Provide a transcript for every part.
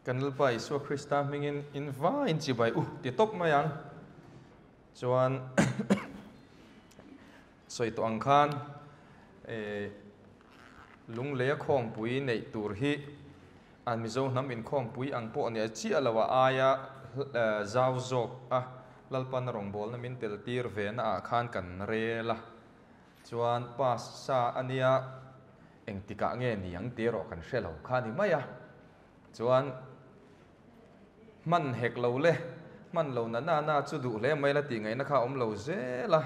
Kan Lalpa Isua Krista hmingin in vaiin chibai u ti tawp mai ang. Chuan sawi tawh ang khan Lungleia khawmpui neih tur hi an Mizo hnam inkhawmpui ang pawh nia chiah lo a aia zau zawk a Lalpan rawngbawlna min tel tir ve na ah khan kan rel a. Chuan pass sa ania engtikah nge ni ang tih erawh kan hre lo kha ni mai a. Chuan hman hek lo le, hman lo na na na chu duh hle mai la tih ngaihna kha a awm lo zel a.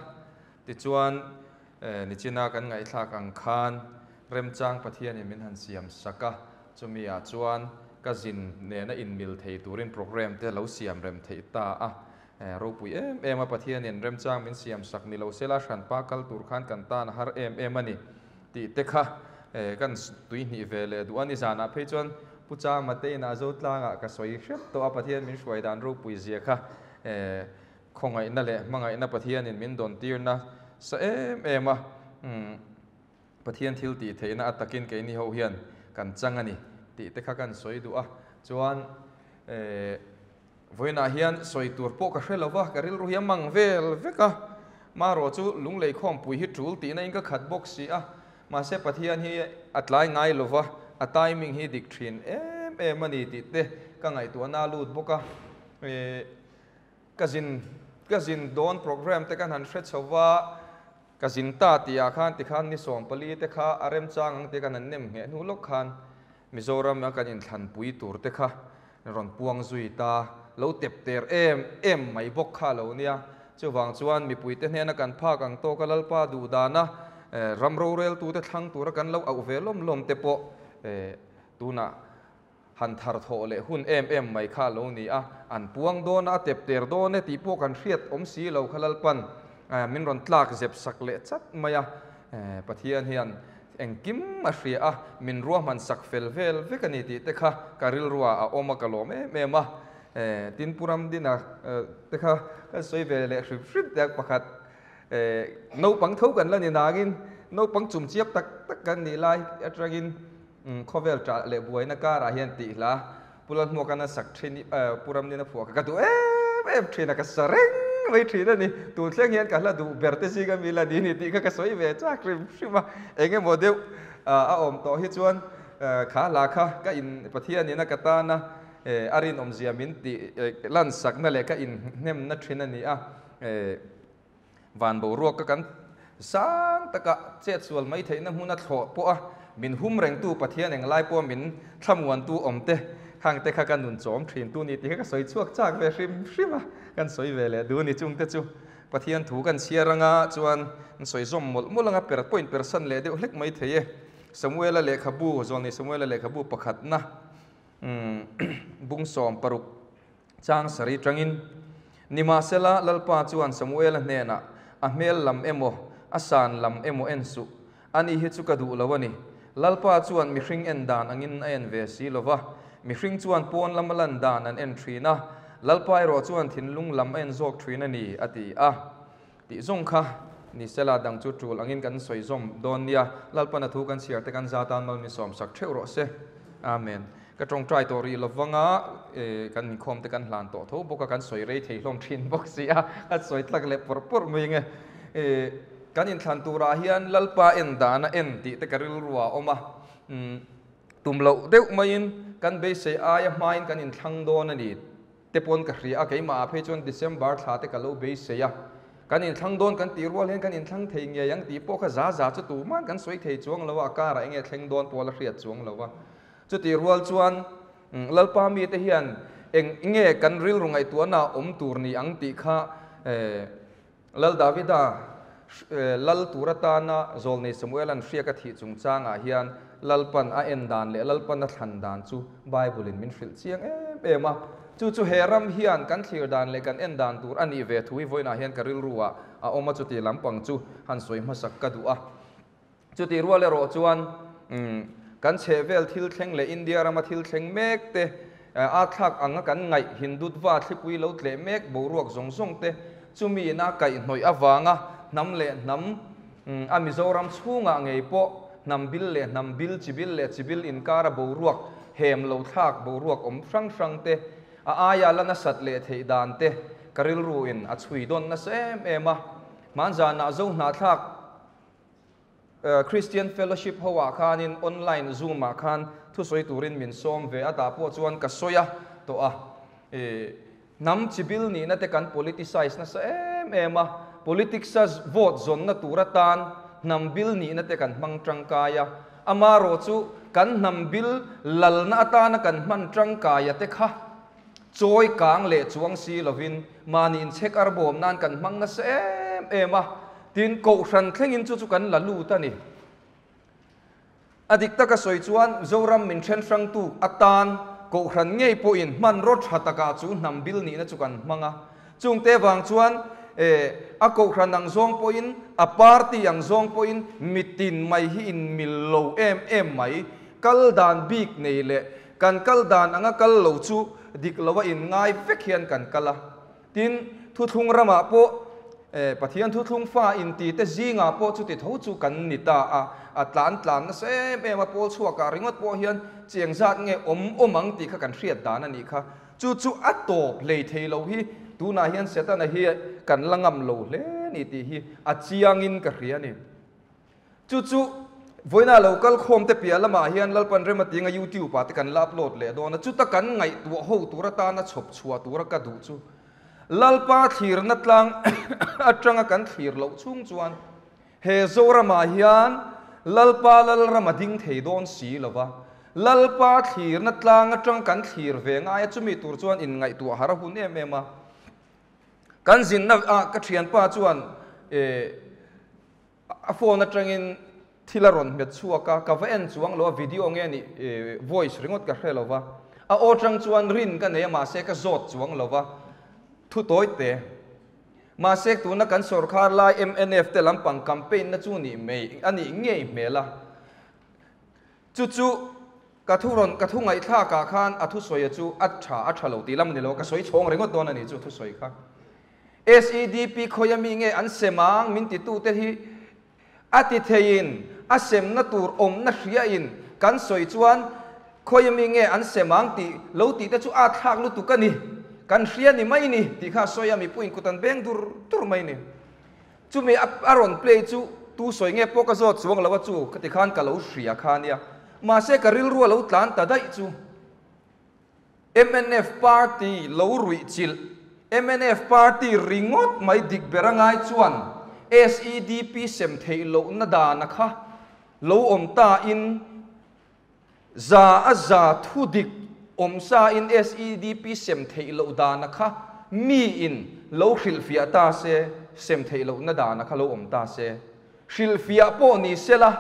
Tichuan nichina kan ngaihthlak ang khan remchang Pathianin min han siam sak a, chumi ah chuan ka zin nena inmil thei turin program te lo siam rem theih ta a. Ropui em em a Pathianin remchang min siam sak ni lo sela hranpa kal tur khan kan tan a har em em a ni tih te kha kan tui hnih ve leh duh a ni. Zanah phei chuan Pu Chama te inah Zotlangah ka sawi hrep tawh a, Pathian min hruai dan ropui zia kha khawngaihna leh hmangaihna Pathianin min dawn tirna sa em em a, Pathian thil tih theihna a takin keini ho hian kan chang a ni tih te kha kan sawi duh a. Chuan Vawiinah hian sawi tur pawh ka hre lo va, ka rilru hi a mang vel vek a. Marawh chu lunglei khawmpui hi tul tihna in ka khat bawk si a. Mahse Pathian hi a tlai ngai lo va, a timing hi dik thin em em a ni tih te ka ngaihtuahna a lut bawk a. Ka zin ka zin dawn program te kan han hre chho va, ka zin ta tihah khan tikhan ni 14 te kha a remchang ang tih kan han nem ngheh hnu lawk khan Mizoram a kan inthlanpui tur te kha rawn puang zui ta, lo tep ter em em mai bawk kha a lo nia. Chuvang chuan mipuite hnena kan phak ang tawka Lalpa duh dana ram roreltute thlang tura kan lo auh ve lawm lawm te pawh tunah han thar thawh leh hun em em mai kha a lo ni a. An puang dawn a, a tep ter dawn e tih pawh kan hriat awm si lo kha Lalpan min rawn tlak zep sak leh chat mai a. Pathian hian Engkim a hria a, min ruahman sak fel vel vek a ni tih te kha ka rilruah a awm a, ka lawm em em a. Tin, Pu Ramdina te kha kan sawi ve leh hrim hrim te a, pakhat naupang tho kan la ni nangin naupang chumchiap tak tak kan nih lai atangin khawvel ṭah leh buaina karah hian tih hla Pu Lalhmuaka'n a sak ṭhin i Pu Ramdina phuah kha ka duh em em ṭhin a, ka sa reng mai ṭhin a ni. Tun thleng hian ka hla duh ber te zinga mi la ni ni tih kha ka sawi ve chak hrim hrim a. Eng emaw deuh a awm tawh hi chuan kha hla kha ka in Pathianin a ka tana a rinawmzia min tih lansakna leh ka inhnemna ṭhin a ni a. Van boruak ka kan sang taka chetsual mai theihna hmuna thlawh pawha min hum rengtu Pathian englai pawha min thlamuantu awm te khang te kha ka nun chawm thin tu ni tih kha ka sawi chhuak chak ve hrim hrim a, kan sawi ve leh duh ni chung te chu Pathian thu kan chhiar anga chuan an sawi zawm mawlh mawlh anga per point persan leh deuh hlek mai thei e. Samuela lehkhabu, Zawlnei Samuela lehkhabu pakhatna bung 16. Chang sarih tangin, Nimahsela, Lalpa chuan Samuela hnenah, A hmel lam emaw, a san lam emaw en suh, ani hi chu ka duh lo a ni. Lalpa chuan mihring en dan angin a en ve si lo va, mihring chuan pawn lama lan dan an en thin a, Lalpa erawh chuan thinlung lam a en zawk thin a ni, a ti a. Tih zawng kha nisela dang chu tul angin kan sawi zawm dawn nia, Lalpan a thu kan chhiar te kan za tan mal min sawm sak theuh rawh se. Amen. Ka tawngtai tawh rih lovang a, kan inkhawm te kan hlan tawh tho bawk a, kan sawi rei thei hlawm thin bawk si a, kan sawi tlak leh pawrh pawrh mai nge. Kan inthlan turah hian Lalpa en dan a en tih te ka rilru ah a awm a, tum loh deuh maiin kan beisei aia hmain kan inthlang dawn a ni. Te pawn ka hria a, keimah ah phei chuan December thla te ka lo beisei a, kan inthlang dawn kan tih rual hian kan inthlang thei ngei ang tih pawh kha za za chu tuman kan sawi thei chuang lo a, a karah enge thleng dawn pawh la hriat chuang lo a. Chutih rual chuan Lalpa mite hian eng nge kan rilru ngaihtuahna awm tur ni ang tih kha Lal Davida lal tur atana Zawlnei Samuela'n hriak a thih chungchangah hian Lalpan a en dan leh Lalpan a thlan dan chu Bible-in min hrilh chiang em em a. Chu chu he ram hian kan thlir dan leh kan en dan tur a nih ve thu hi vawiinah hian ka rilruah a awm a, chuti lampang chu han sawi hmasak ka duh a. Chutih rual erawh chuan kan chhehvel thil thleng leh India rama thil thleng mek te, a thlak anga kan ngaih Hindutva thlipui lo tleh mek boruak zawng zawng te chumi ina kaihhnawih avanga hnam leh hnam a Mizoram chhungah ngei pawh hnam bil leh hnam bil, chi bil leh chi bil inkara boruak hem lo thlak boruak awm hrang hrang te, a aia la nasat leh theih dan te ka rilru in a chhui dawn nasa em em a. Hmanzanah Zohnahthlak Christian Fellowship ho ah khanin online zoom ah khan thusawi turin min sawm ve a, tah pawh chuan ka sawi a tawh a. Hnam chibil nihna te kan politicize nasa em em a, politics a vote zawnna tur atan hnam bil nihna te kan hmang tangkai a, amarawh chu kan hnam bil lalna atana kan hman tangkaia te kha chawi kang leh chuang si lovin mahni inchhek arbawm nan kan hmang nasa em em a, tin kohhran thlengin chu chu kan la lut a ni. A dik taka sawi chuan Zoram min then hrangtu atan Kohhran ngei pawhin hmanraw tha takah chu hnam bil nihna chu kan hmang a. Chungte vang chuan a Kohhran ang zawng pawhin, a party ang zawng pawhin mitin mai hi inmil lo em em mai. Kal dan bik nei leh kan kal dan anga kal lo chu dik loa inngai vek hian kan kal a. Tin, thuthlung ramah pawh Pathian thuthlung fa intite zingah pawh chuti tho chu kan ni ta a, a tlan tlan nasa em em a, pawl chhuakah ringawt pawh hian chiang zat nge awm awm ang tih kha kan hriat dan a nih kha. Chu chu a tawp hlei thei lo hi tunah hian Setana hi kan la ngam lo hle ni tih hi a chiangin ka hria a ni. Chu chu vawiina lo kal khawm te piah lamah hian Lalpan rem a tinga YouTube ah te kan la upload leh dawn a, chuta kan ngaihtuah ho tur atana chhawp chhuah tura ka duh chu Lalpa thlirna tlang atanga kan thlir loh chhung chuan he Zoramah hian Lalpa Lalram a ding thei dawn si lova, Lalpa thlirna tlang atang kan thlir ve ngai a, chumi tur chuan inngaihtuah har a hun em em a. Kan zinna ah ka thianpa chuan eh A phone atangin thil a rawn hmet chhuak a, ka va en chuang lo a, video nge nih voice ringawt ka hre lo va, a aw tang chuan rin ka nei a mahse ka zawt chuang lo va, thu tawi te. Mahse tuna kan sawrkhar lai mnf te lampang campaign na chu nih mai a nih ngei hmel a, chu chu ka thu rawn ka thu ngaihthlak ah khan a thusawi a chu a tha a tha lo tih lam a ni lo, ka sawi chhawng ringawt dawn a nih chu thusawi kha. SEDP khawia mi nge an sem ang min titute hi a ti theiin a semna tur awmna hriain kan sawi chuan khawia mi nge an sem ang tih lo tihte chu a thlak lutuk a ni, kan hria ni mai ni tih kha a sawi a, mipuiin kut an beng dur dur mai ni. Chumi a rawn play chu tu sawi nge pawh ka zawt chuang lo a chu ka ti khan ka lo hria kha nia, mahse ka rilru a lo tlan ta daih chu. Mnf party lo ruih chilh, mnf party ringawt mai dik ber a ngai chuan SEDP sem theih lohna dana kha lo awm ta in za a za thu dik awm sa in SEDP sem theih loh dana kha mi in lo hrilhfiah ta se, sem theih lohna dana kha lo awm ta se. Hrilhfiah pawh ni sela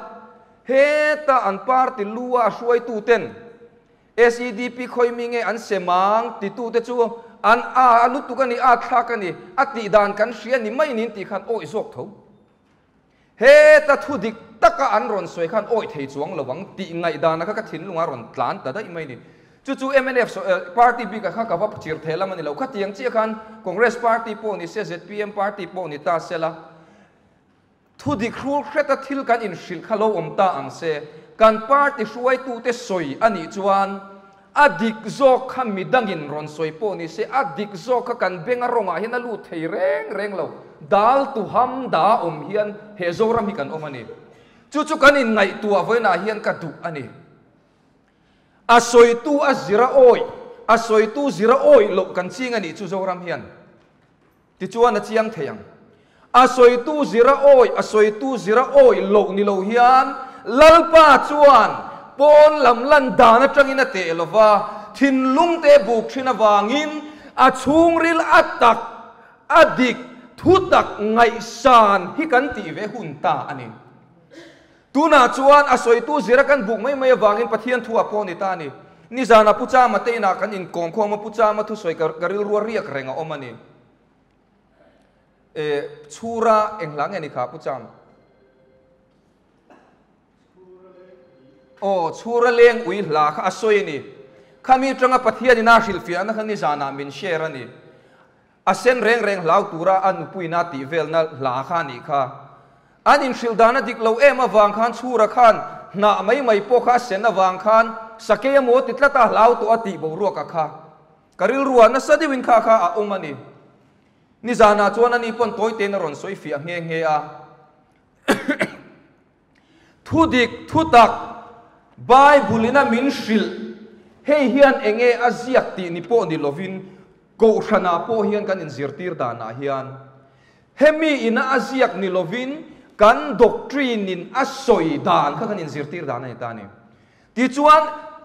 heta an party lu a hruaitu ten SEDP khawi mi nge an sem ang titute chu an a a lutuk a ni, a thlak a ni, a tih dan kan hria ni mai niin tih khan awih zawk tho. Heta thu dik taka an rawn sawi khan awih thei chuang lo ang tih ngaihdana kha ka thinlungah rawn tlan ta daih mai ni. Chu chu mnf party bikah kha ka va chir thei lam a ni lo. Khatiang chiah khan Congress party pawh ni se, zpm party pawh ni ta sela, Thu dik hrul hreta thil kan inhrilh kha lo awm ta ang se, kan party hruaitute sawi a nih chuan a dik zawk kha midangin rawn sawi pawh ni se, a dik zawk kha kan benga rawngah hian a lut thei reng reng lo. Dal tu ham da awm hian he Zoram hi kan awm a ni. Chu chu kan inngaihtuah vawiinah hian ka duh a ni. A sawitu a zira awih, a sawitu zira awih loh kan ching a nih chu Zoram hian. Tichuan a chiang thei ang. A sawitu zira awih, a sawitu zira awih loh ni lo hian Lalpa chuan pawn lam lan dan atangin a teh lo va, thinlung te buk thin avangin a chhungril a tak, a dik, thu tak ngaihsan hi kan tih ve hun ta a ni. Tunah chuan a sawitu zira kan buk mai mai avangin Pathian thu a pawh ni ta a ni. Nizanah Pu Chama te inah kan inkawm khawm a, Pu Chama thusawi ka rilru a riak reng a awm a ni. E, Chhura eng hla nge ni kha Pu Cham? Aw, Chhura leng ui hla kha a sawi a ni. Khami atanga Pathian ina hrilhfiahna kha nizanah min share a ni. A sen reng reng hlau tura a nupuina tih velna hla kha a nih kha. An inhrilh dan a dik lo em avang khan Chhura khan hnah mai mai pawh kha a sen avang khan Sakei a maw ti tlat a, hlau tawh a tih boruak a kha. Ka rilruah nasa deuhin kha kha a awm a ni. Nizanah chuan ani pawn tawi tein a rawn sawi fiah nghe nghe a. Thudik, thutak, Bible in a min hrilh, hei hian enge a ziak tih ni pawh ni lovin Kohhranah pawh hian kan inzirtir danah hian hemi ina a ziak ni lovin kan doctrine in a sawi dan kha kan inzirtir dan a ni ta a ni. Tichuan,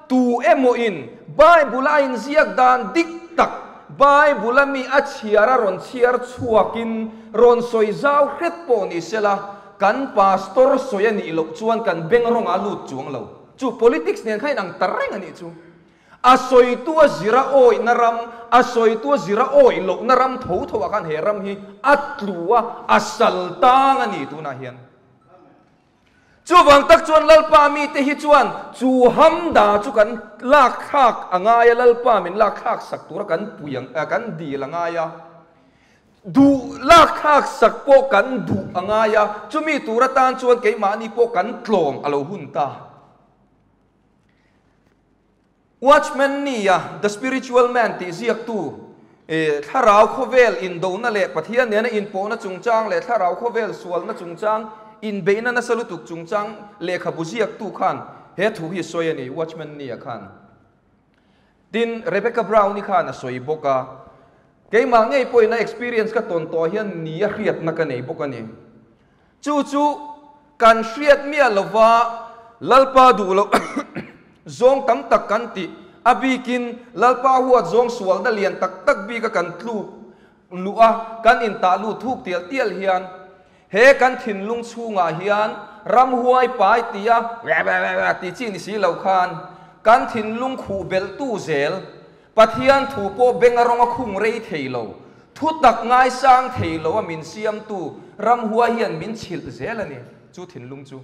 tu emaw in Bible a inziak dan dik tak, Bible a mi a chhiar a rawn chhiar chhuakin rawn sawi zau hret pawh ni sela, kan pastor sawi a nih loh chuan kan beng rawngah a lut chuang lo. Chu politics nen kha inang ta reng a nih chu. A sawitu a zira awihna ram, a sawitu a zira awih lohna ram tho tho ah khan he ram hi a tlu a, a sal tang a ni tunah hian. Chuvang tak chuan Lalpa mite hi chuan chu hamda chu kan lak thlak a ngai a, Lalpa min lak thlak sak tura kan pui ang, kan dil a ngai a, duh lak thlak sak pawh kan duh a ngai a, chumi tur atan chuan keimahni pawh kan tlawm a lo hun ta. Watchman Nee-a The Spiritual Man tih ziaktu, thlarau khawvel indona leh Pathian nena inpawhna chungchang leh thlarau khawvel sualna chungchang inbeihna nasa lutuk chungchang lehkhabu ziaktu khan he thu hi sawi a ni, Watchman Nee-a khan. Tin, Rebecca Brown-i khan a sawi bawk a, Keimah ngei pawhin a experience ka tawn tawh hian ni a hriatna ka nei bawk a ni. Chu chu kan hriat miah lova Lalpa duh loh zawng tam tak kan tih, a bikin Lalpa huat zawng sualna lian tak tak bika kan tluk luh a, kan intah lut thuk tial tial hian he kan thinlung chhungah hian ramhuai pai tia tih chi ni si lo khan kan thinlung khuh belhtu zel Pathian thu pawh beng a rawng a khung rei thei lo, thu tak ngaisang thei lo a min siamtu ramhua hian min chhilh zel a ni, chu thinlung chu.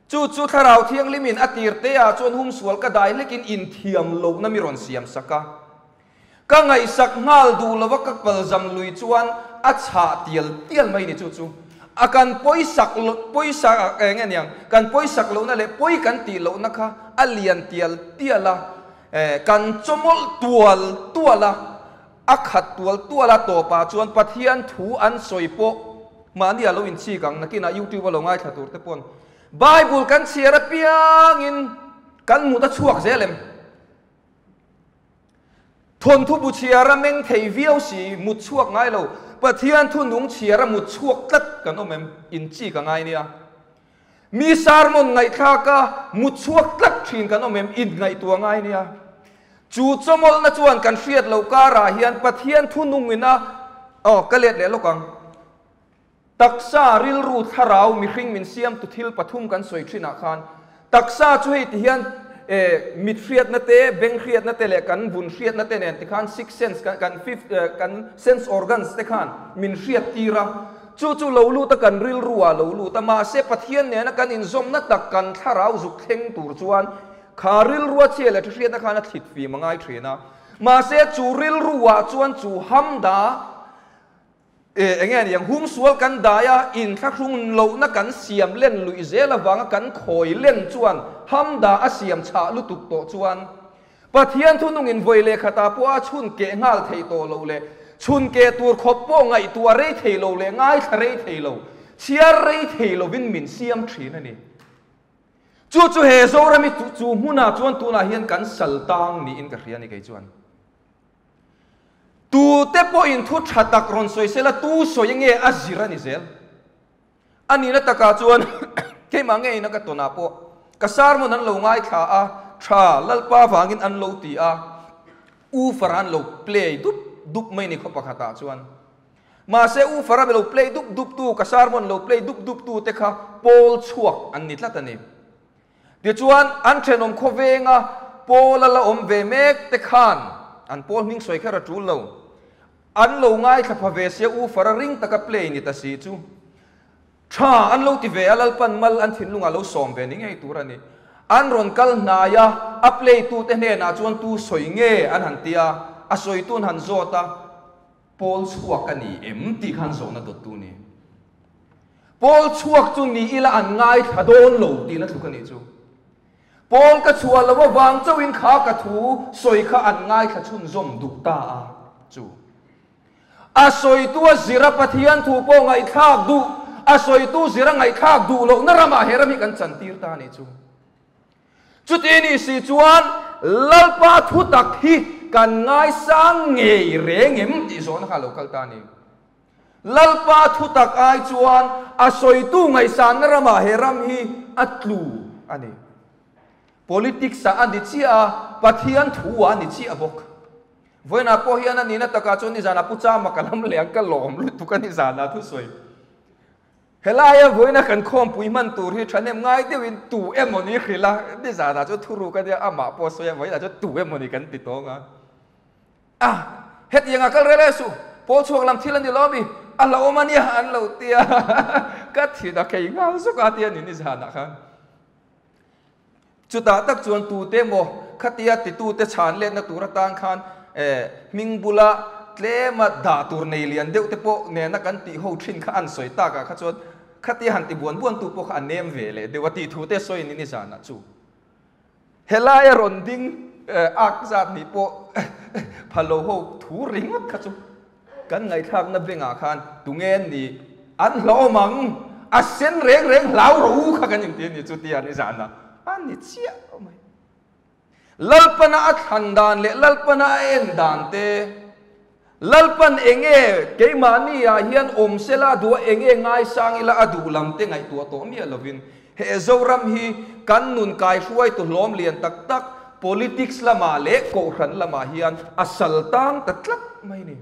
Chu chu Thlarau Thianghlimin a tir te ah chuan humsual ka dai hlekin inthiam lohna mi rawn siam sak a. Ka ngaihsak nghal duh lova ka palzam lui chuan a chhah tial tial mai ni chu chu. A kan pawisak pawisa eng nge niang, kan pawisak lohna leh pawi kan tih lohna kha a lian tial tial a, kan chawmawlh tual tual a, a khat tual tual a tawpah chuan Pathian thu an sawi pawh mahni a lo inchik ang, nakinah YouTube a lo ngaithla tur te pawn Bible kan chhiar apiangin kan mut a chhuak zel em? Thawnthu bu chhiar a meng thei viau si, mut chhuak ngai lo. Pathian thu nung chhiar a mut chhuak tlat kan awm em? In chi ka ngai nia. Mi sermon ngaihthlak a mut chhuak tlat thin kan awm em? In ngaihtuah ngai nia. Chu chawmawlhna chuan kan hriat loh karah hian Pathian thu nungin a, aw ka let leh lawk ang. Taksa, rilru, thlarau, mihring min siamtu thil pathum kan sawi thinah khan taksa chu hei ti hian mit hriatna te, beng hriatna te leh kan vun hriatna te nen tikhan six sense kan kan fifth kan sense organs te khan min hriat tir a, chu chu lo lut a kan rilru ah lo lut a, mahse Pathian nena kan inzawmna tak kan thlarau zuk thleng tur chuan kha rilrua chhia leh thahriatna khan a thlit fim a ngai thin a, mahse chu rilru ah chuan chu hamda E, enge a ni ang, humsual kan dai a, inthlahrung lohna kan siam len luih zel avanga kan khawi len chuan hamda a siam chhah lutuk tawh chuan Pathian thunungin vawi leh khatah pawh a chhun keh nghal theih tawh loh leh chhun keh tur khawp pawh ngaihtuah rei thei lo leh ngaithla rei thei lo, chhiar rei thei lovin min siam thin a ni. Chu chu he Zorami chu hmunah chuan tunah hian kan sal tang niin ka hria a ni kei chuan. Tute pawhin thu tha tak rawn sawi sela tu sawi nge a zir a ni zel. A nihna takah chuan keimah ngeina ka tawnah pawh ka sermon an lo ngaithla a, tha Lalpa vangin an lo ti a, U Farah an lo play dup dup mai ni khaw pakhatah chuan. Mahse U Farah lo play dup dup tu, ka sermon lo play dup dup tu te kha pawl chhuak an ni tlat a ni. Tichuan, an thenawm khawvenga Paul a la awm ve mek te khan an Paul hming sawi kher a tul lo. An lo ngaithla pha ve sia U Fara ring taka play ni ta si chu tha an lo ti ve a, Lalpan mal an thinlungah lo sawm ve ni ngei tur a ni. An rawn kal hnai a, a play tute hnenah chuan tu sawi nge an han ti a, a sawitun han zawt a, Paul chhuak a ni em tih khan zawhna dawttu ni. Paul chhuak chu ni ila an ngaithla dawn lo tihna tluk a nih chu. Pawl ka chhuah loh avang chauhin kha ka thu sawi kha an ngaithla chhunzawm duh ta a chu. A sawitu a zira Pathian thu pawh ngaihthlak duh, a sawitu zira ngaihthlak duh lohna ramah he ram hi kan chantir ta a nih chu. Chuti nih si chuan Lalpa thu tak hi kan ngaisang ngei reng em tih zawhna kha a lo kal ta a ni. Lalpa thu tak ai chuan a sawitu ngaihsanna ramah he ram hi a tlu a ni. Politics ah a ni chiah a, Pathian thu ah a ni chiah bawk. Vawiinah pawh hian a nihna takah chuan nizanah Pu Chama ka lam leh ang ka lawm lutuk a nizanah thusawi. Helaia vawiina kan khawmpui hman tur hi thahnem ngai deuhin tu emaw ni hrilh a, nizanah chuan thuruk a nia amah pawh a sawi a, vawiinah chuan tu emaw ni kan ti tawng a. A, hetiang a kal rel e suh, pawl chhuak lam thil a ni lo ami, a hlauhawm a nia an lo ti a, ka thin a khei nghal zawk a tia ni nizanah khan. Chutah tak chuan tute emaw khatia titute chhan letna tur atan khan hming bula tlema dah tur nei lian deuh te pawh nena kan tih ho thin kha an sawi takah kha chuan khatia han ti buan buan tu pawh kha a nem ve leh deuh a tih thu te sawi ni nizanah chu. Helaia rawn ding ak zat nih pawh phalo ho thu ringawt kha chu kan ngaihthlakna bengah khan tunge ni an hlawm ang, a sen reng reng hlau rawh u kha kan inti a ni chu tia nizanah a ni chiah mai. Lalpana a thlan dan leh Lalpana a en dan te, Lalpan enge keimahni ah hian awm sela duh a enge ngaisang ila a duh lam te ngaihtuah tawh miah lovin he Zoram hi kan nun kaihruaitu hlawm lian tak tak politics lamah leh kohhran lamah hian a sal tang ta tlat mai ni.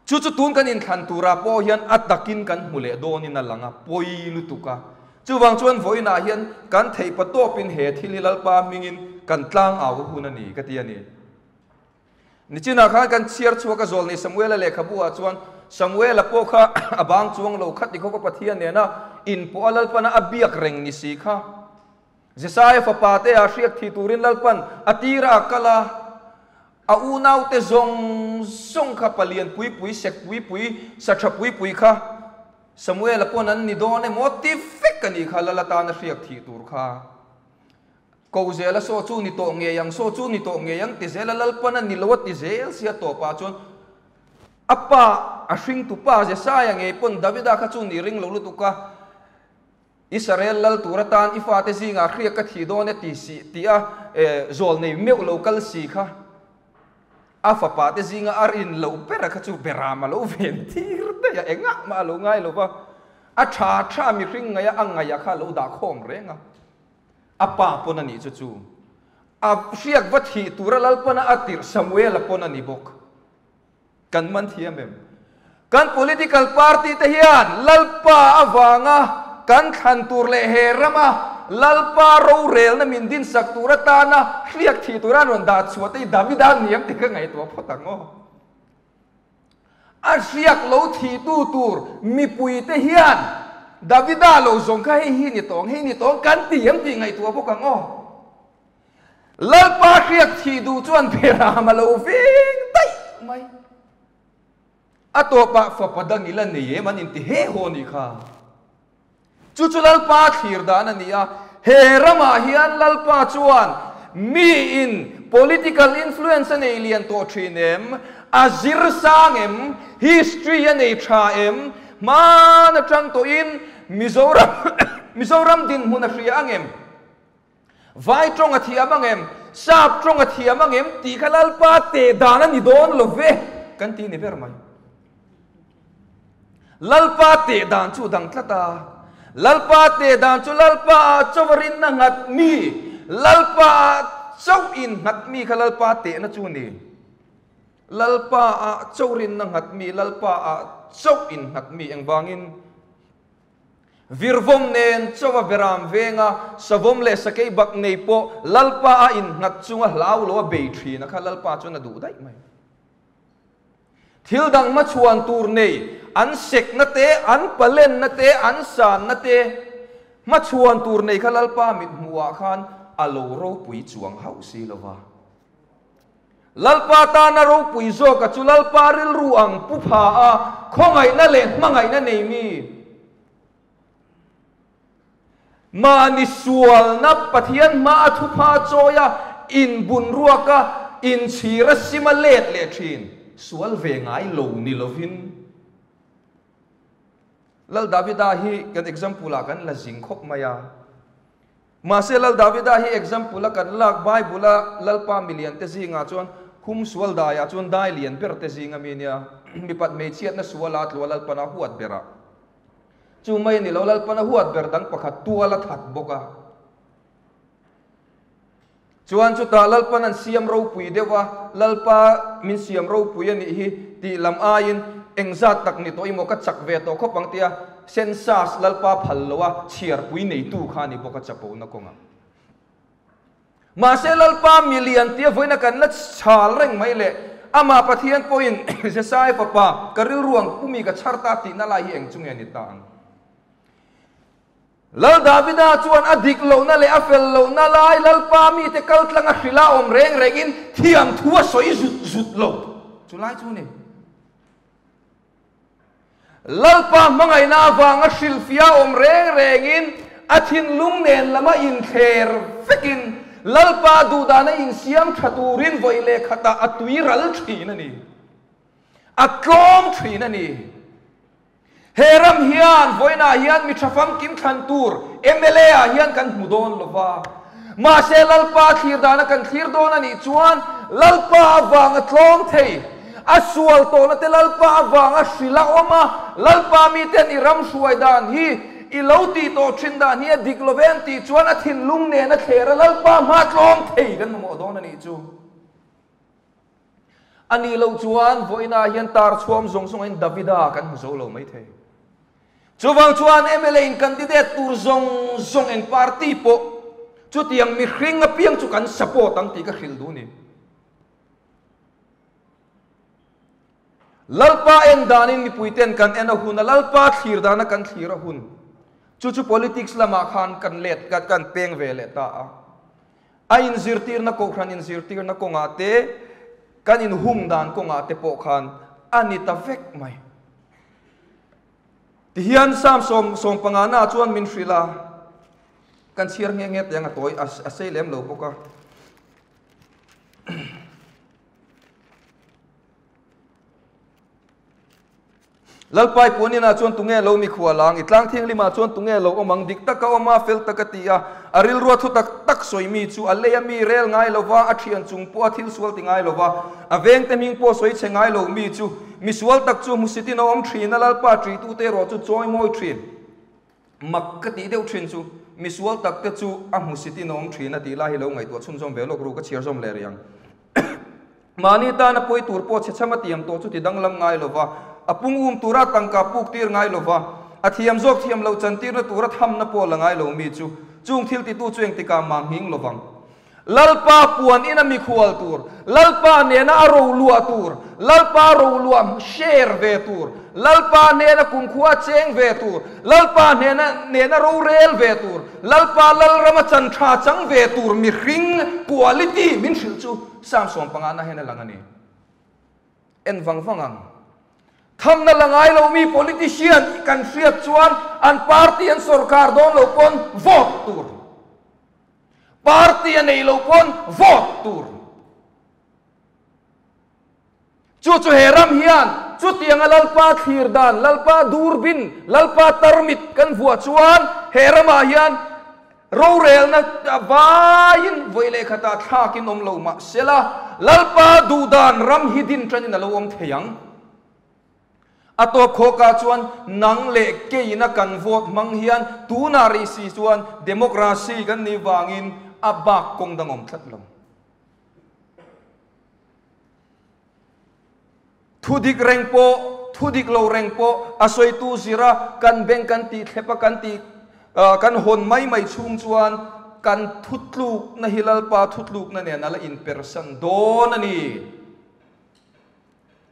Chu chu tun kan inthlan turah pawh hian a takin kan hmu leh dawnin a lang a, pawi lutuk a. Chuvang chuan vawiinah hian kan theihpa tawpin he thil hi Lalpa hmingin kan tlangau hun a ni ka ti a ni. Nichinah khan kan chhiar chhuak a zawlni Samuela lehkhabu ah chuan Samuela pawh kha a bang chuang lo khat ti khawpa Pathian nena inpawh a Lalpana a biak reng ni si kha. Jesaia fapa te ah hriak thi turin Lalpan a tirah a kal a, a unaute zawng zawng kha palian pui pui, sek pui pui, sa tha pui pui kha Samuela pawn an ni dawn emaw ti vek a nih kha Lal atana hriak thih tur kha. Ko zela saw chu ni tawh ngei ang, saw chu ni tawh ngei ang ti zela Lalpan a ni lo a ti zel sia tawpah chuan a pa a hringtu pa Jesaia ngei pawn Davida kha chu ni ring lo lutuk a, Israel lal tur atan i fate zingah hriak ka thi dawn e ti si tih a zawl nei meuh lo kal si kha a fapa te zinga a rin loh ber a kha chu beram a lo ven tir daih a, engah mah a lo ngai lo va, a tha tha mihring ngaih a a ngaih a kha a lo dah khawm reng a. A pa pawn a nih chu chu a hriak va thih tura Lalpana a tirh Samuela pawn a ni bawk. Kan man thiam em? Kan political party te hian Lalpa avanga kan thlan tur leh he rama Lalpa rorelna min dinsak tur atana hriak thih tura an rawn dah chhuah te hi Davida ni em tih ka ngaihtuah phawt ang aw. A hriak lo thihtu tur mipui te hian Davida lo zawng kha hei hi ni tawng, hei ni tawng kan ti em tih ngaihtuah bawk ang aw. Lalpa hriak thih duh chuan Beram a lo veng daih mai. A tawpah fapa dang ila nei em an inti he haw nih kha. Chu chu Lalpa thlir dan a ni a, he ramah hian Lalpa chuan miin political influence a nei lian tawh thin em, a zir sang em, history a nei tha em, hman atang tawhin Mizoram Mizoram dinhmun a hria ang em, Vai tawng a thiam ang em, Sap tawng a thiam ang em tih kha Lalpa teh dan a ni dawn lo ve kan ti ni ber mai. Lalpa teh dan chu dang tlat a, Lalpa teh dan chu Lalpa ah chauh a rinna nghat mi, Lalpa ah chauh in nghat mi kha Lalpa tehna chu ni. Lalpa ah chauh rinna nghat mi, Lalpa ah chauh in nghat mi engvangin Virvawm nen chawa beram venga savawm leh sakei bak nei pawh Lalpa a innghat chunga hlau lo a bei thin a kha Lalpa chuan a duh daih mai. Thil dang hmachhuan tur nei an sekna te, an palenna te, an sanna te hmachhuan tur nei kha Lalpa mithmuhah khan a lo ropui chuang hauh si lo va. Lalpa tana ropui zawka chu Lalpa rilru ang pu pha a, khawngaihna leh hmangaihna nei mi. Mahni sualna Pathian hma a thupha chawi a, inbun ruak a, inchhir a sim a let leh thin. Sual ve ngai lo ni lovin. Lal Davida hi kan example ah kan la zing khawp mai a. Mahse Lal Davida hi example a kan lak Bible a Lalpa milian te zingah chuan hum sual daiah chuan dai lian ber te zing ami nia. Mipat hmeichhiatna suala tlua Lalpana huat berah. Chu mai a ni lo, Lalpana huat ber dang pakhat tual a that bawk a. Chuan chutah Lalpan an siam ropui deuh a, Lalpa min siam ropui a nih hi tih lam aiin engzat tak ni tawh i maw ka chak ve tawh khawp ang tia census Lalpa phal lo a chhiarpui neitu kha a ni bawk a chapona kawngah. Mahse Lalpa milian tia vawiina kan la chhal reng mai le, amah Pathian pawhin Jesai fapa ka rilru ang pumi ka chhar ta tihna lai hi eng chu nge ni ta ang? Lal Davida chuan a dik lohna leh a fel lohna lai Lalpa mite kal tlanga hrilh a awm reng rengin thiam thu a sawi zut zut lo. Chu lai chu ni. Lalpa hmangaihna avanga hrilhfiah awm reng rengin a thinlung nen lama inthler vekin Lalpa duhdana insiam tha turin vawi leh khatah a tui ral thin a ni. A tlawm thin a ni. He ram hian vawiinah hian mi tha famkim thlan tur mla ah hian kan hmu dawn lo va. Mahse Lalpa thlir dana kan thlir dawn a nih chuan Lalpa avanga tlawm thei, a sual tawhna te Lalpa avanga hrilh a awm a, Lalpa miten i ram hruai dan hi i lo tih tawh thin dan hi a dik lo ve an tih chuan a thinlung nena thler a Lalpa hma tlawm thei kan mamawh dawn a nih chu. A nih loh chuan vawiinah hian tar chhuam zawng zawngin Davida kan hmu zo lo maithei. Chuvang chuan mla in candidate tur zawng zawng eng party pawh chutiang mihring apiang chu kan support ang tih ka hrilh duh ni. Lalpa en danin mipuiten kan en a hun a, Lalpa thlir dana kan thlir a hun. Chu chu politics lamah khan kan let kan peng ve leh ta a. A inzirtirna kohhran inzirtirna kawngah te, kan inhung dan kawngah te pawh khan a ni ta vek mai. Tihian Psalm 75 na chuan min hrilh a, kan chhiar nghe nghe teh ang a tawi a sei lem lo bawk a. Lalpai puaninah chuan tunge lo mikhual ang? I tlang thianghlimah chuan tunge lo awm ang? Dik taka awm a, fel taka ti a, a rilrua thu tak tak sawi mi chu a lei a mi rel ngai lo va, a thian chung pawh a thil sual ti ngai lo va, a vengte hming pawh sawi chhe ngai lo mi chu misual tak chu hmusitin a awm thin a, Lalpa ṭihtute erawh chu chawi mawi thin. Mak ka tih deuh thin chu misual tak te chu a hmusitin a awm thin a tih lai hi lo ngaihtuah chhunzawm ve lawk ru, ka chhiar zawm leh rih ang. Mahni tana pawi tur pawh chhe chham a tiam tawh chu ti danglam ngai lo va, a pung um tura tangka puk tir ngai lo va, a thiam zawk thiam loh chantirna tura thamna pawh la ngai lo mi chu chung thil titu chu engtikah mah nghing lo vang. Lalpa puan ina mikhual tur, Lalpa nena a roluah tur, Lalpa roluah share ve tur, Lalpa hnena kumkhua cheng ve tur, Lalpa hnena nena rorel ve tur, Lalpa Lalrama chan tha chang ve tur mihring quality min hrilh chu Psalm 15 na hian a lang a ni. En vang vang ang. Thamna la ngai lo mi politician kan hriat chuan an party an sorkar dawn lo pawn vote tur. Party a nei lo pawn vote tur. Chu chu he ram hian chutianga Lalpa thlir dan, Lalpa durbin, Lalpa tarmit kan vuah chuan he ramah hian rorelna vaiin vawi leh khatah thlakin awm lo mah sela Lalpa duhdan ram hi din tanin a lo awm thei ang. A tawp khawkah chuan nang leh keina kan vote hmang hian tunah rih si chuan democracy kan nih vangin a bak kawng dang awm tlat lo. Thu dik reng pawh, thu dik lo reng pawh a sawitu zira kan beng kan tih thlep a kan tih kan hawn mai mai chhung chuan kan thutlukna hi Lalpa thutlukna nen a la inpersan dawn a ni.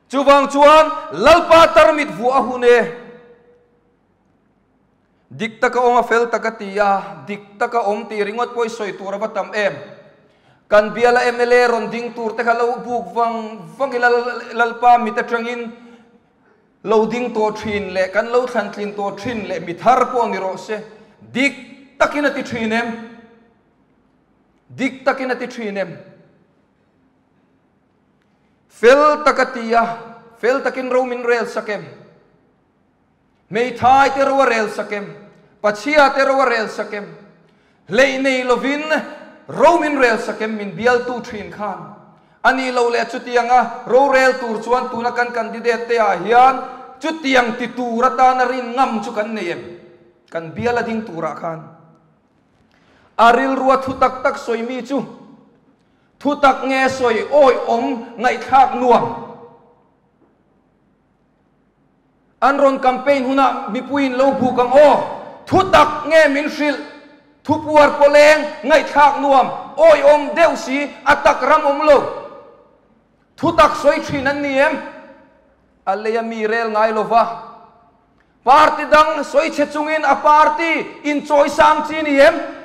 Chuvang chuan Lalpa tarmit vuah a hun e. Dik taka awm a fel taka ti a, dik taka awm tih ringawt pawh i sawi tur a va tam em. Kan biala mla rawn ding tur te kha lo buk vang vang ila Lalpa mit atangin lo ding tawh thin leh kan lo thlantlin tawh thin leh mi thar pawh ni rawh se. Dik. takin a ti thin em? Dik takin a ti thin em? Fel taka ti a, fel takin ro min rel sak em? Hmeithai te ro a rel sak em? Pachhia te ro a rel sak em? Hleih nei lovin ro min rel sak em? Min bialtu thin khan a nih loh leh chutianga rorel tur chuan tuna kan candidate te ah hian chutiang ti tur atana rin ngam chu kan nei em? Kan bial a ding turah khan a rilrua thu tak tak sawi mi chu thu tak nge sawi awihawm ngaihthlak nuam. An rawn campaign hunah mipuiin lo buk ang aw. Thu tak nge min hrilh? Thu puar pawleng, ngaihthlak nuam, awihawm deuh si, a tak ram awm lo. Thu tak sawi thin an ni em? A lei a mi rel ngai lo va. Party dang sawi chhe chungin a party inchawi sang chi ni em?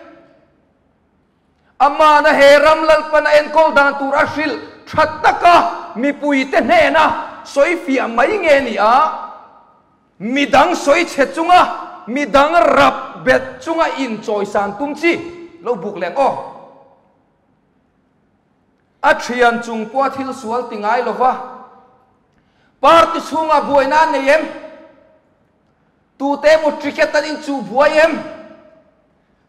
Amana he ram Lalpan a enkawl dan tur a hrilh tha taka mipuite hnena sawi fiah mai nge ni a, midang sawi chhe chunga midang rap bet chunga inchawisan tum chi lo buk leng aw. A thian chung pawha thil sual ti ngai lova party chhungah buaina an nei em? Tute emaw ticket an inchuh buai em?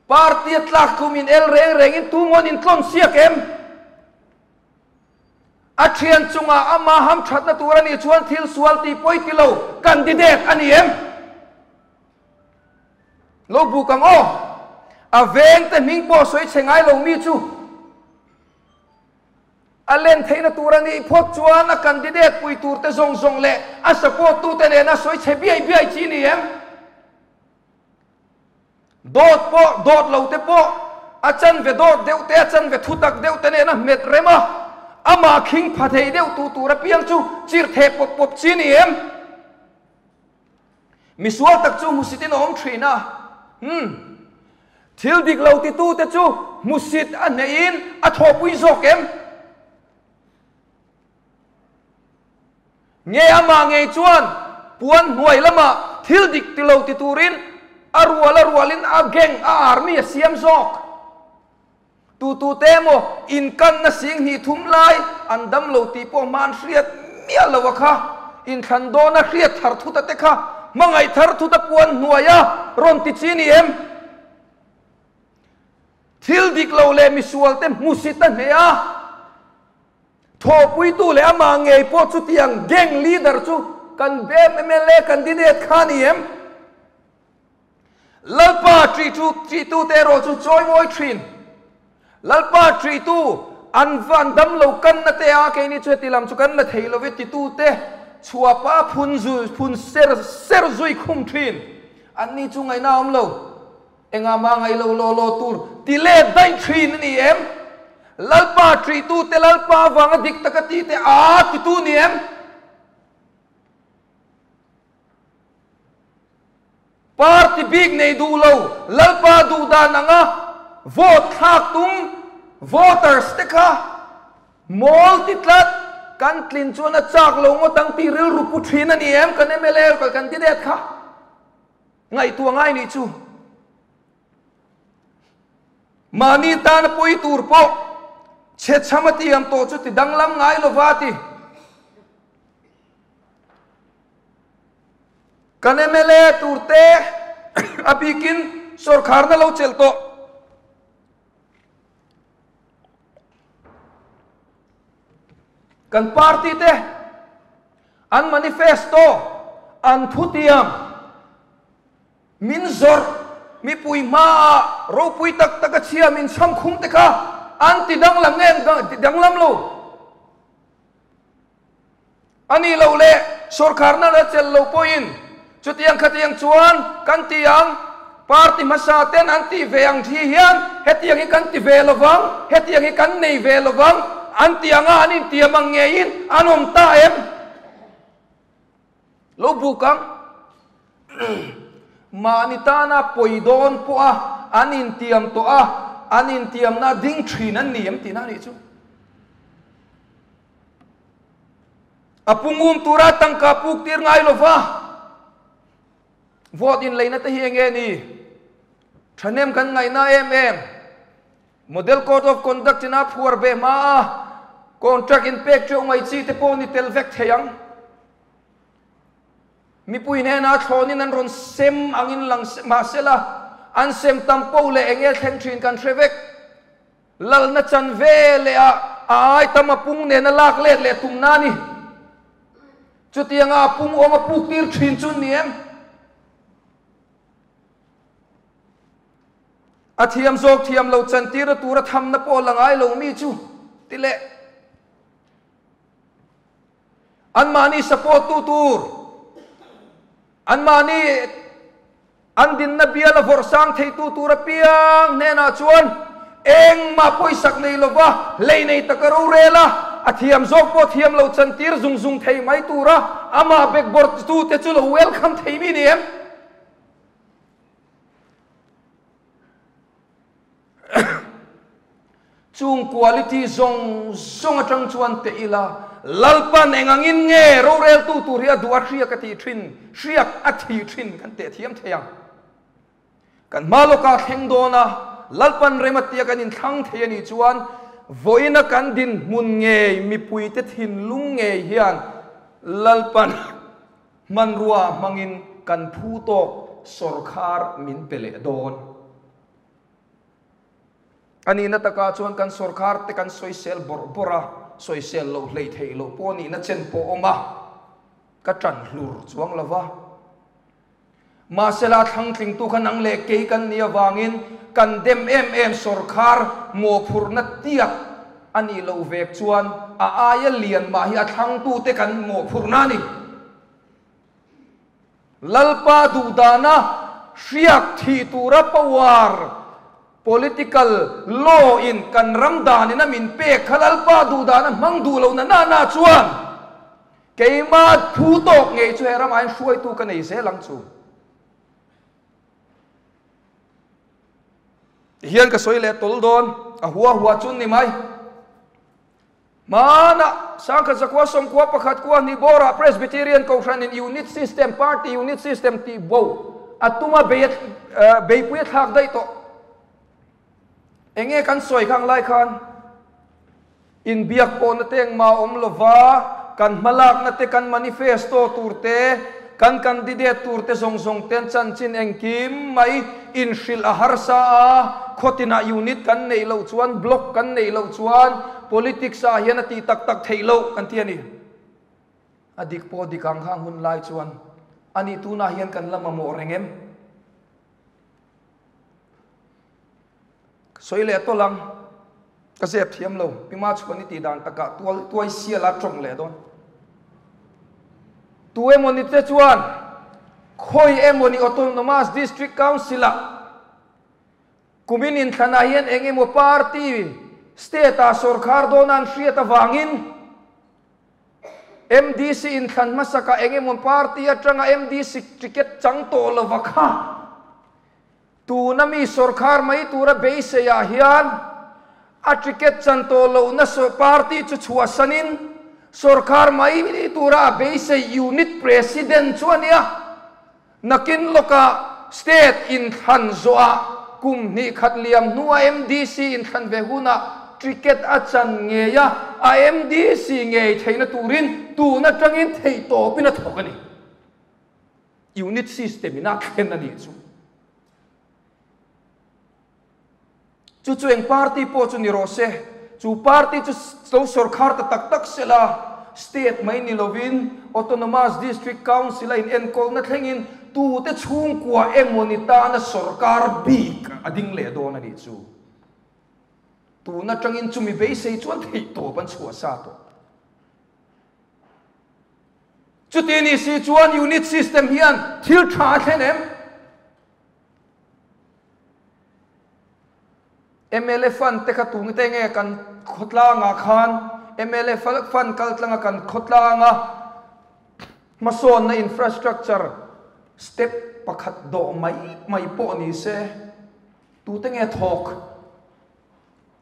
Party a tlak tum in el reng reng in tu mawn in tlawn siak em? A thian chungah ama hamthatna tur a nih chuan thil sual tih pawi ti lo candidate a ni em? Lo buk ang aw. A veng te hming pawh sawi chhe ngai lo mi chu a len theihna tur a nih phawt chuan a candidate pui tur te zawng zawng leh a support tu te nena sawi chhe biai biai chi ni em? Dawt pawh, dawt lo te pawh, a chanve dawt deuh te, a chanve thutak deuh te nena hmet rem a, amah khing pha thei deuh tu tur apiang chu chirh theh pawp pawp chi ni em? Misual tak chu hmusit in a awm thin a, hmm, thil dik lo titu te chu hmusit a hnehin a thawhpui zawk em? Nge amah ngei chuan puan hnuai lamah thil dik ti lo ti turin a rual a rualin a gang, a army a siam zawk. Tu tu te emaw inkanna sing hnih thum lai an dam lo tih pawh hma an hriat miah lo a kha, inthlan dawna hriat thar thut a te kha hmangaih thar thut a puan hnuai a rawn ti chi ni em? Thil dik lo leh misual te hmusit a hneh a. Thawhpuitu leh amah ngei pawh chutiang gang leader chu kan mla candidate kha a ni em? Lalpa ṭihtu ṭihtute erawh chu chawimawi ṭhin. Lalpa ṭihtu an van dam lo kanna te a keini chu heti lam chu kan la thei lo ve titute chhuapa phun zui phun ser ser zui khum ṭhin. Anni chu ngaihna a awm lo. Engah mah ngaih lo law law tur ti let daih thin a ni em? Lalpa ṭihtute Lalpa avanga dik taka tih te a titu ni em? Party bik nei duh lo Lalpa duh dan anga vote thlak tum voters te kha mawl ti tlat kan tlin chuan a chak lo ngawt ang tih rilru pu thin a ni em kan mla candidate kha? Ngaihtuah ngai nih chu. Mahni tana pawi tur pawh chhechham a tiam tawh chu ti danglam ngai lova ti. Kan mla tur te a bikin sawrkharna lo chelh tawh. Kan party te an manifesto an thutiam min zawrh mipui hmaah ropui tak tak a chhia min chham khum te kha an ti danglam nge an ti danglam lo? A nih loh leh sawrkharna la chelh lo pawhin chutiang khatiang chuan kan ti ang, party hmasa ten an tih ve ang thi hian hetiang hi kan ti ve lo vang, hetiang hi kan nei ve lo vang an ti anga an intiam ang ngeiin an awm ta em? Lo buk ang. Mahni tana pawi dawn pawha an intiam tawh a, an intiamna ding thin an ni em tihna a nih chu. A pungum tura tangka puk tir ngai lo va, vote in leina te hi eng nge ni? Thahnem kan ngaihna em em. Model Code of Conduct ina phuar beh hma a contract in pek teuh mai chi te pawh ni tel vek thei ang. Mipui hnena thlawnin an rawn sem angin lang mahsela an sem tam poh leh eng nge thleng thin kan hre vek. Lalna chan ve leh a a ai tam a pung nena lak let leh tumna a ni. Chutianga a pung awm a puk tir thin chu ni em? A thiam zawk thiam lo chantirna tura thamna pawh la ngai lo mi chu ti leh. Anmahni support tu tur, anmahni an dinna biala vawrh sang theitu tur apiang hnenah chuan engmah pawisak nei lova hlei nei taka rorel a, a thiam zawk pawh thiam lo chantir zung zung thei mai tura amah bekbawrh tute chu lo welcome thei mi ni em? Chung quality zawng zawng atang chuan teh ila, Lalpan eng angin nge roreltu tur hi a duh a hriak a tih thin, hriak a thih thin kan teh thiam thei ang. Kan hma lawkah thleng dawn a, Lalpan rem a tia kan inthlang thei a nih chuan vawiina kan dinhmun ngei mipuite thinlung ngei hian Lalpan hmanrua hmangin kan phu tawk sawrkhar min pe leh dawn. A nihna takah chuan kan sawrkhar te kan sawisel bawrh bawrh a, sawisel loh hleih theih loh pawh nihna chen pawh awm a, ka ṭan hlur chuang lo va. Mahsela thlangtlingtu kha nang leh kei kan nih avangin kan dem em em sawrkhar mawhphurhna tiak a nih loh vek chuan a aia lian mah hi a thlangtute kan mawhphurhna a ni. Lalpa duhdana hriak thih tura power, political law in kan ram danin a min pek kha Lalpa duhdana hmang duh lo na na na chuan keima thu tawk ngei chu he ramah hian hruaitu ka nei zel ang chu. Tihian ka sawi leh tawl dawn, a hua hua chun ni mai. Hmana Sangkhat Zakua Sawmkua Pakhat Kua Hnih Bawrah Presbyterian Kohhranin Unit System, Party Unit System tih bo a tum a bei beipui a thlak daih tawh. Enge kan sawi khang lai khan inbiak pawhna te engmah a awm lova, kan hmalakna te, kan manifesto tur te, kan candidate tur te zawng zawng ten chanchin engkim mai inhrilh a harsa a, khawtinah unit kan neih loh chuan, block kan neih loh chuan politics ah hian a tih tak tak theih loh kan ti a ni. A dik pawh dik ang khang hun lai chuan a nih tunah hian kan la mamawh reng em? Ka sawi leh tawlh ang, ka zep thiam lo, Pima chhuan i tih dan takah tual tuai sial a tawng leh dawn. Tu emaw ni te chuan khawi emaw ni Autonomous District Council ah kumin inthlanah hian eng emaw party state ah sawrkhar dawn a an hriat avangin MDC inthlan hmasakah eng emaw party atanga MDC ticket chang tawh lova kha Tuna mi sawrkhar mai tura beiseiah hian a ticket chan tawh lohna party chu chhuahsanin sawrkhar mai tura a beisei unit president chu a nia. Nakin lawkah state inthlan zawhah kum hnih khat liam hnua MDC inthlan ve hunah ticket a chan ngei a, a MDC ngei theihna turin tun atangin theihtawpin a thawk a ni. Unit system in a thlen a nih chu. Chu chu eng party pawh chu ni rawh se, chu party chu lo sawrkhar ta tak tak se la, state mai ni lovin Autonomous District Council a inenkawlna thlengin tute chhungkua emaw ni tana sawrkar bik a ding leh dawn a nih chu. Tun atangin chumi beisei chuan theihtawp an chhuah sa tawh. Chuti ni si chuan unit system hian thil tha a thlen em? Mla fund te kha tung te nge kan khawtlangah khan mla fund kal tlanga kan khawtlanga hmasawnna infrastructure step pakhat dawh mai mai pawh ni se tute nge thawk?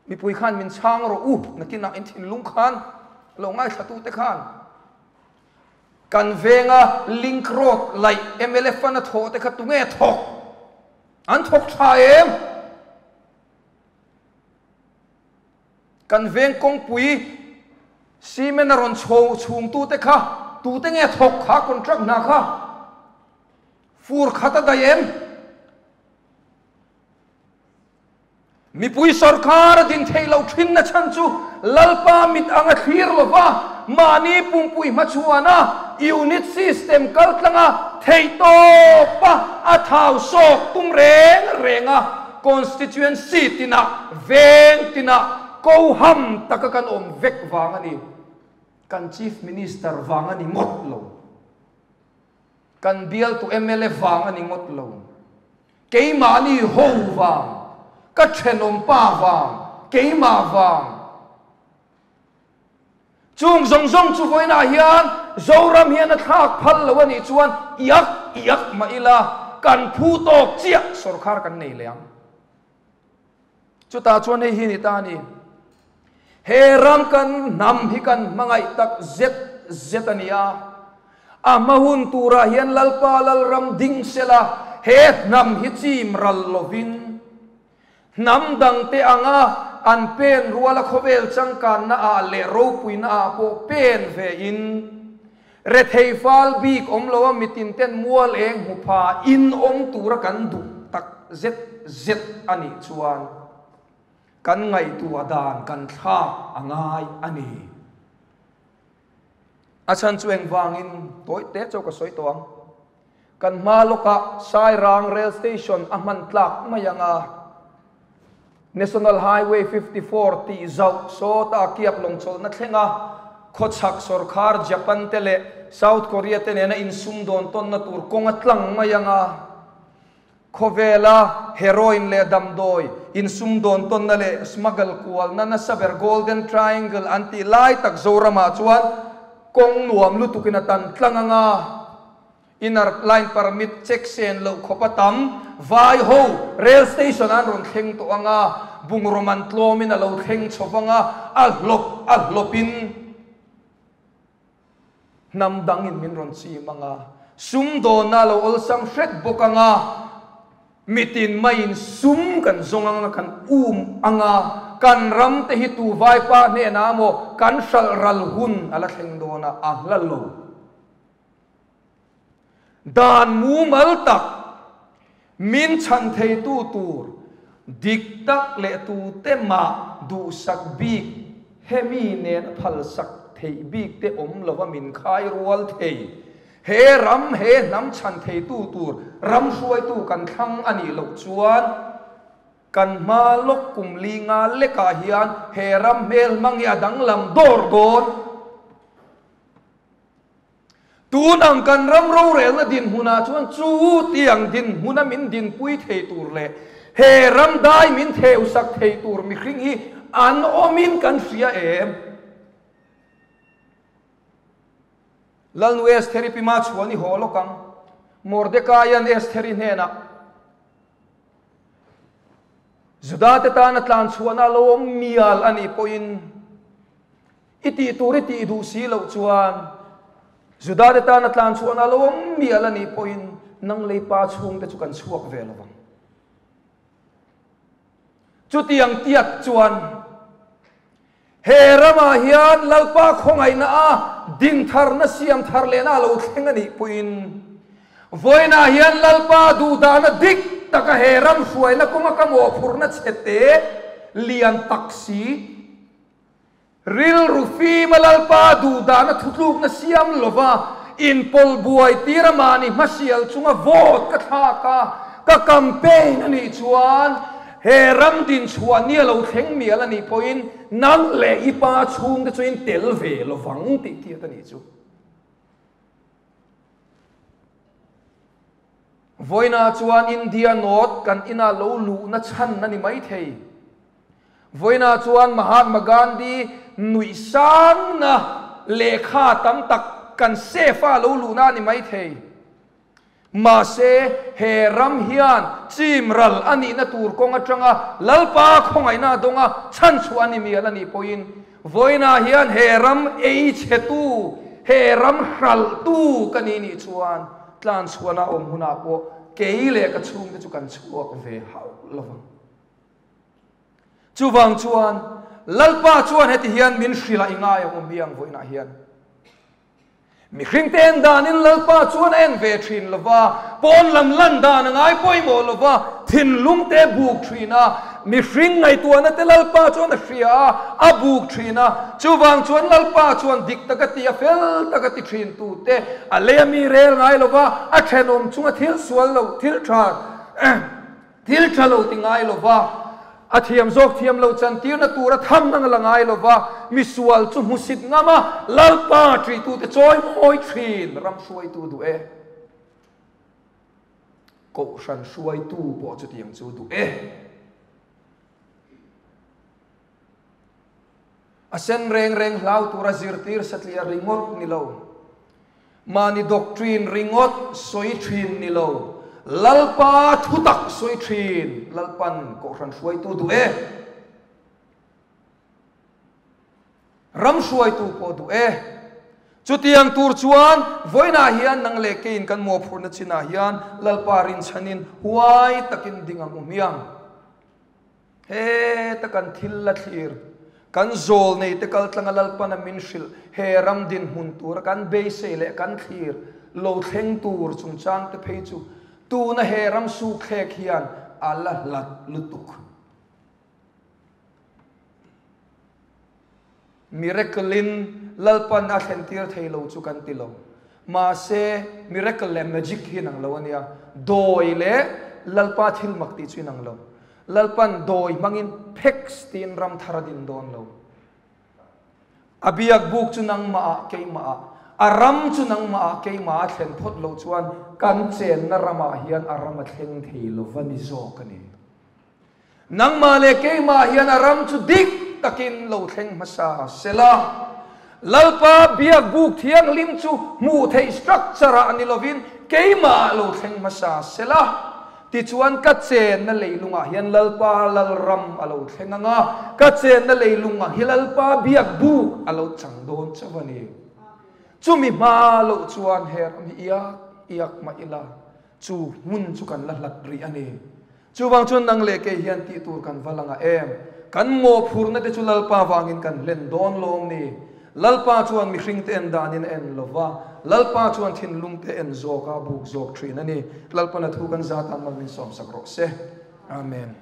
Mipui khan min chhang rawh u, nakinah in thinlung khan lo ngaithlatute khan kan venga link road laih mla fund a thawh te kha tunge thawk? An thawk tha em? Kan veng kawngpui cement a rawn chho chhungtute kha tute nge thawk kha contract hna kha fur khat a daih em? Mipui sawrkar a din theih loh thin na chhan chu Lalpa mit anga thlir lova mahni pumpui hmachhuana unit system kaltlanga theihtawpa a thau sawk tum reng renga constituency tinah veng tinah koham taka kan awm vek vang a ni. Kan Chief Minister vang a ni ngawt lo. Kan bialtu mla vang a ni ngawt lo. Keimahni ho vang, ka thenawm pa vang, keimah vang. Chung zawng zawng chu vawiinah hian Zoram hian a thlak phal lo a nih chuan iak iak mah ila kan phu tawk chiah sawrkhar kan nei leh ang. Chutah chuan hei hi ni ta a ni. He ram kan hnam hi kan hmangaih tak zet zet a ni a. A hma hun turah hian Lalpa Lalram ding sela, he hnam hi chim ral lovin, hnam dangte anga an pen ruala khawvel changkanna ah leh ropuina ah pawh pen ve in, rethei fal bik awm lo a mitin ten mual eng hmu pha in awm tura kan duh tak zet zet a nih chuan kan ngaihtuah dan kan thlak a ngai a ni. A chhan chu engvangin tawi te chauh ka sawi tawh ang. Kan hma lawkah Sairang Rail Station a hman tlak mai ang a, National Highway 54 tih zauh sawta a kiap lawngchawlhna thlenga khawchhak sawrkhar Japan te leh South Korea te nena insumdawn tawnna tur kawng a tlang mai ang a. Khawvela heroin leh damdawi insumdawn tawnna leh smuggle kualna nasa ber Golden Triangle an tih lai tak Zoramah chuan kawng nuam lutukin a tan tlang ang a, inner line permit check sen loh khawp a tam vai ho rail station an rawn thleng tawh ang a, bungraw man tlawmin a lo thleng chho vang a, a hlawp a hlawpin. Hnam dangin min rawn chim ang a, sumdawnna a lo awlsam hret bawk ang a, mitin maiin sum kan zawng ang a, kan um ang a, kan ram te hi tu vaipa hnenah maw kan hralh ral hun a la thleng dawn a, a hla lo. Dan mumal tak min chhan theitu tur dik tak leh tute mah duhsak bik hemi nen a phalsak theih bik te awm lova min khai rual thei. He ram he hnam chhan theitu tur ram hruaitu kan thlang a nih loh chuan kan hma lawk kum li nga lekah hian he ram hmel hmang hi a danglam dawr dawn. Tun ang kan ram rorelna dinhmunah chuan chu tiang dinhmuna min dinpui thei tur leh he ram dai min theusak thei tur mihring hi an awmin kan hria em? Lalnu Estheri pima chhuan i haw lawk ang. Mordekaia'n Estheri hnenah, Judate tana tlan chhuahna a lo awm mial a nih pawhin, I tih tur i tih duh si loh chuan Juda te tana tlan chhuahna lo awm mial a nih pawhin nang lei pa chhungte chu kan chhuak ve lo vang. Chutiang tiat chuan he ramah hian Lalpa khawngaihna a dintharna siam thar lehna a lo thleng a nih pawhin vawiinah hian Lalpa duhdahna dik taka he ram hruaina kawnga ka mawhphurhna chhete lian tak si Rilru fima Lalpa duhdahna thutlukna siam lova inpawlh buai tir a mahni hmasial chunga vote ka thlak a, ka campaign a nih chuan he ram dinchhuah ni a lo thleng mial a nih pawhin nang leh i pa chhungte chu in tel ve lovang tih tiat a nih chu. Vawiinah chuan India North kan ina lo luhna chhan a ni maithei. Vawiinah chuan Mahatma Gandhi nuih sangna lehkha tam tak kan safe a lo luhna a ni maithei. Mahse, he ram hian chim ral a nihna tur kawng atanga Lalpa khawngaihna a dawng a, chhanchhuah a ni mial a nih pawhin Vawiinah hian he ram ei chhetu, he ram hralhtu ka ni nih chuan tlanchhuahna awm hunah pawh kei leh ka chhungte chu kan chhuak ve hauh lovang. Chuvang chuan Lalpa chuan heti hian min hrilh a i ngai ang awm hi ang vawiinah hian. Mihringte en danin Lalpa chuan a en ve thin lo va, pawn lam lan dan a ngai pawimawh lo va, thinlungte buk thin a, mihring ngaihtuahna te Lalpa chuan a hria a, a buk thin a. Chuvang chuan Lalpa chuan dik taka ti a, fel taka ti thin tute a lei a mi rel ngai lo va, a thenawm chunga thil sual lo, thil tha, Thil tha lo ti ngai lo va, a thiam zawk thiam lo chantirna tura tham ang la ngai lo va, misual chu hmusit ngam a, Lalpa ṭihtute chawi mawi ṭhin ram hruaitu duh e. Kohhran hruaitu pawh chutiang chu duh e. A sen reng reng hlau tura zirtir satliah ringawt ni lo. Mahni doctrine ringawt sawi thin ni lo. Lalpa thutak sawi thin. Lalpan kohhran hruaitu duh e. Ram hruaitu pawh duh e. Chutiang tur chuan vawiinah hian nang leh keiin kan mawhphurhna chinah hian Lalpa rinchhanin huai takin ding ang u hmiang. Heta kan thil la thlir, kan zawl nei te kal tlanga Lalpana min hrilh he ram dinhmun tura kan beisei leh kan thlir lo thleng tur chungchang te phei chu tuna he ram sukthlek hian a la hlat lutuk. Miracle in Lalpan a thlen tir thei lo chu kan ti lo. Mahse miracle leh magic hi inang lo a nia. Dawi leh Lalpa thil mak tih chu inang lo. Lalpan dawi hmangin phex tiin ram thar a din dawn lo. A biak buk chu nangmah ah keimah ah, a ram chu nangmah ah keimah a thlen phawt loh chuan kan chenna ramah hian a ram a thleng thei lo va ni zawk a ni. Nangmah leh keimah hian a ram chu dik takin lo thleng hmasa sela, Lalpa biak buk thianghlim chu hmuh theih structure ah ni lovin keimah ah lo thleng hmasa sela, tichuan ka chenna leilungah hian Lalpa Lalram a lo thleng ang a, ka chenna leilungah hi Lalpa biak buk a lo chang dawn chauh a ni. Chumi hma loh chuan he ram hi iak iak mah ila, chu hmun chu kan la hlat rih a ni. Chuvang chuan nang leh kei hian tih tur kan va la ngah em? Kan mawhphurhna te chu Lalpa vangin kan hlen dawn lawm ni? Lalpa chuan mihringte en danin a en lo va, Lalpa chuan thinlungte en zawk a buk zawk thin a ni. Lalpana thu kan zatan mal min sawmsak rawh se. Amen.